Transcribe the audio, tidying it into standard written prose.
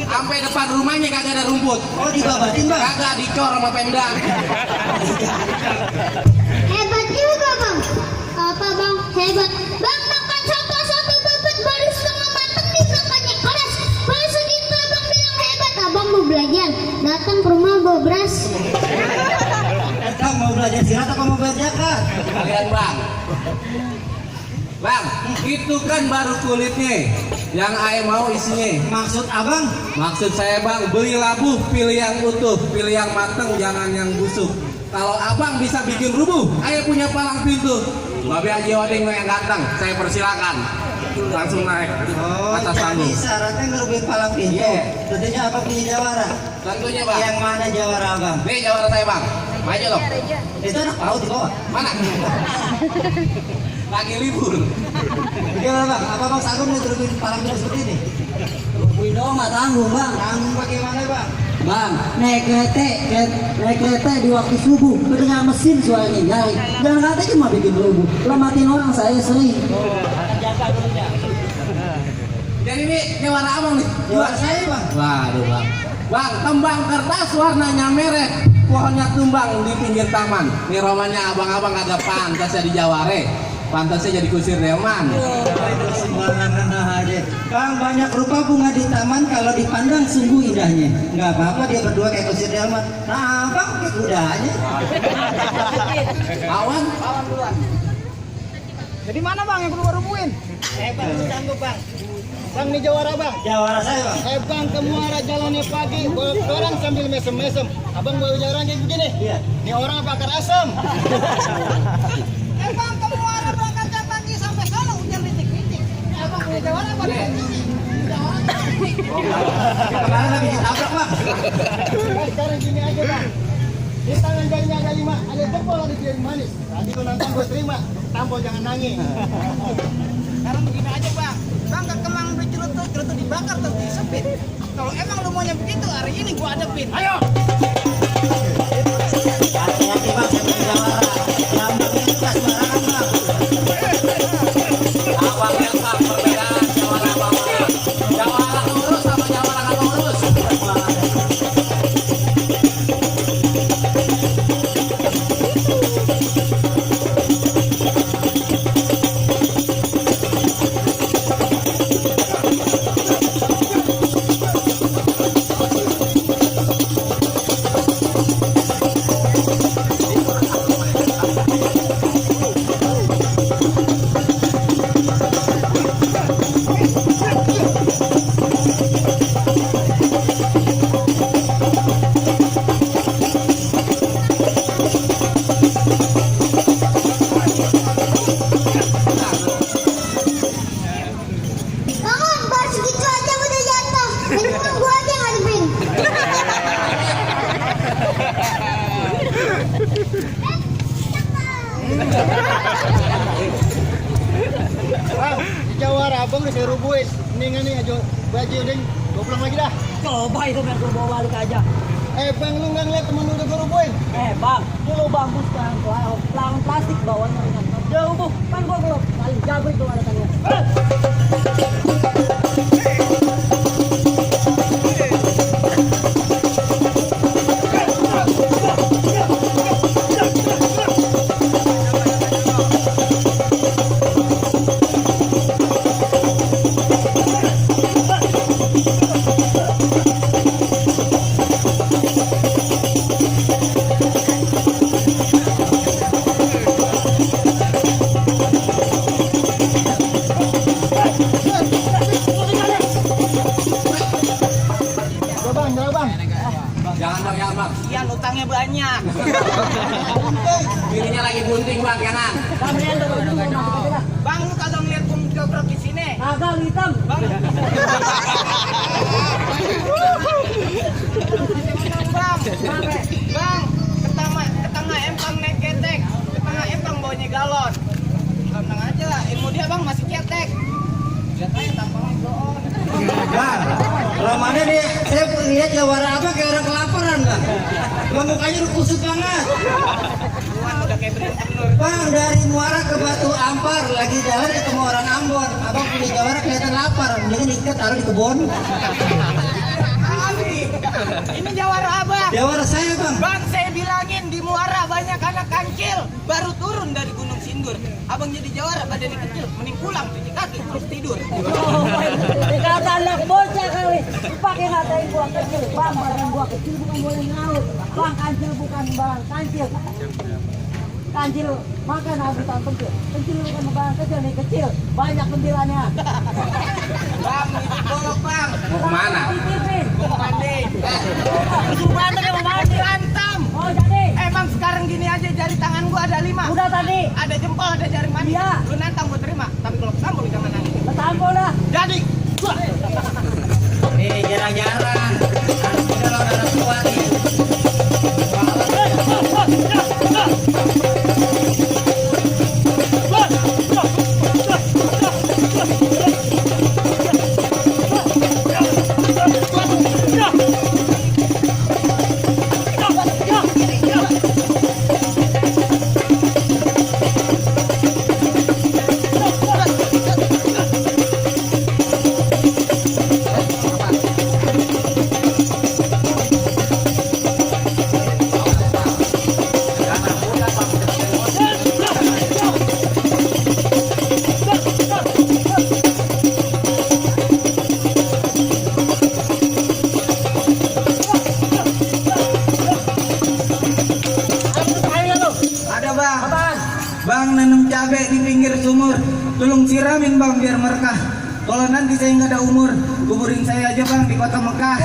Sampai depan rumahnya kagak ada rumput. Oh, dibabatin bang? Kagak, dicor sama Pemda. Hebat juga bang. Apa bang? Hebat. Bang makan soto bebek baru setengah matang dimakannya keras. Baru segitu abang bilang hebat. Abang mau belajar. Datang ke rumah bawa beras. Datang mau belajar silat apa mau belajar zakat? Kalian bang. Bang, itu kan baru kulitnya. Yang ayah mau isinya. Maksud abang? Maksud saya bang, beli labu, pilih yang utuh, pilih yang mateng, jangan yang busuk. Kalau abang bisa bikin rubuh, ayah punya palang pintu. Babi Haji Oding yang datang, saya persilakan. Langsung naik atas jadi panggung. syaratnya ngerubuhin palang pintu. Iya. Tentunya apa punya jawara? Tentunya bang. Yang mana jawara abang? Nih jawara saya bang, maju dong. Itu anak paut di bawah. Mana? Lagi libur. Gimana bang? Apa bang sanggup nih ngerubuhin palang pintu seperti ini? Rubuhin doang nggak tanggung bang. Tanggung bagaimana bang? Bang, naik kereta di waktu subuh, kedengar mesin suaranya nyari. Jangan kata cuma bikin rubuh, lematin orang saya sering. Jadi ini jawara abang nih. Jawara saya bang. Waduh bang. Bang, tembang kertas warnanya merah, pohonnya tumbang di pinggir taman. Ini romannya abang-abang agak pantas jadi jaware. Pantasnya jadi kusir delman. Sembarangan aja. Bang, banyak rupa bunga di taman kalau dipandang sungguh indahnya. Nggak apa-apa dia berdua kayak kusir delman. Nah, bang kayak kudanya. Awan? Duluan. Jadi mana bang yang perlu rubuhin? Bang, lu sanggup bang. Bang nih jawara bang. Jawara saya bang. Bang ke muara jalannya pagi, orang sambil mesem-mesem. Abang bawa jawaran kayak begini. Iya. Ini orang bakar asam. Bang ke muara berangkat pagi sampai sana hujan rintik-rintik. Abang punya jawara apa nih? Kemarin habis ditabrak bang. Sekarang gini aja bang. Di tangan jarinya ada 5, ada jempol, ada jari manis. Tadi kau nonton gue terima, tampol jangan nangis. Sekarang begini aja bang. Bang ke kemang beli cerutu dibakar terus disepit. Kalau emang lu maunya begitu, hari ini gua adepin. Ayo. Hati-hati bang, saya punya jawara. Lambang itu tak sembarangan bang. Abang yang bang, perbedaan jawara abang. Jawara lurus sama jawara nggak lurus. Bang, baru segitu aja udah jatuh. Ini cuma gua aja yang ngadepin. Bang, di jawara abang udah saya rubuhin. Mendingan nih aja baju ding, gua pulang lagi dah. Coba itu biar gue bawa balik aja. Bang lu nggak ngeliat temen lu udah gua rubuhin? Bang, dulu bambu sekarang pelang plastik bawahnya. Jauh tuh, kan gue belum paling jago itu ada tanya. Jauh bang. Jangan bang, jangan bang. Iya, utangnya banyak. Dirinya lagi bunting bang, jangan. Kalian udah baju mau masuk aja dah. Bang lu kagak ngeliat gua jogrok di sini. Agak hitam. Bang. Mana nih? Saya lihat jawara apa kayak orang kelaparan bang. Bang mukanya udah kusut banget. Bang dari Muara ke Batu Ampar lagi jalan ketemu orang Ambon. Abang punya jawara kelihatan lapar. Mendingan ikat taruh di kebun. Ini jawara abang. Jawara saya bang. Bang, saya bilangin di Muara banyak anak kancil baru turun dari Gunung Sindur. Abang jadi jawara badannya kecil, mending pulang cuci kaki terus tidur. Kata anak bocah kali, pakai ngatain gua kecil, bang badan gua kecil bukan boleh nyaut, bang kancil bukan bang kancil, kancil makan habitan pencil, pencil bukan bang kecil nih kecil, banyak pentilannya. Bang, bolok bang. Mau kemana? Mau mandi. Kesubuhan tadi mau mandi lantam. Oh jadi, Emang sekarang gini aja jari tangan gua ada 5. udah tadi, Ada jempol, ada jari manis. Iya. Lu nantang gua terima, tapi kalau kesambung jangan nangis. ketampol dah. Jadi, Jarang-jarang. Udah lawan anak tua nih. Ada bang. Bang nanam cabai di pinggir sumur. Tolong siramin bang biar merekah. Kalau nanti saya nggak ada umur, kuburin saya aja bang di kota Mekah.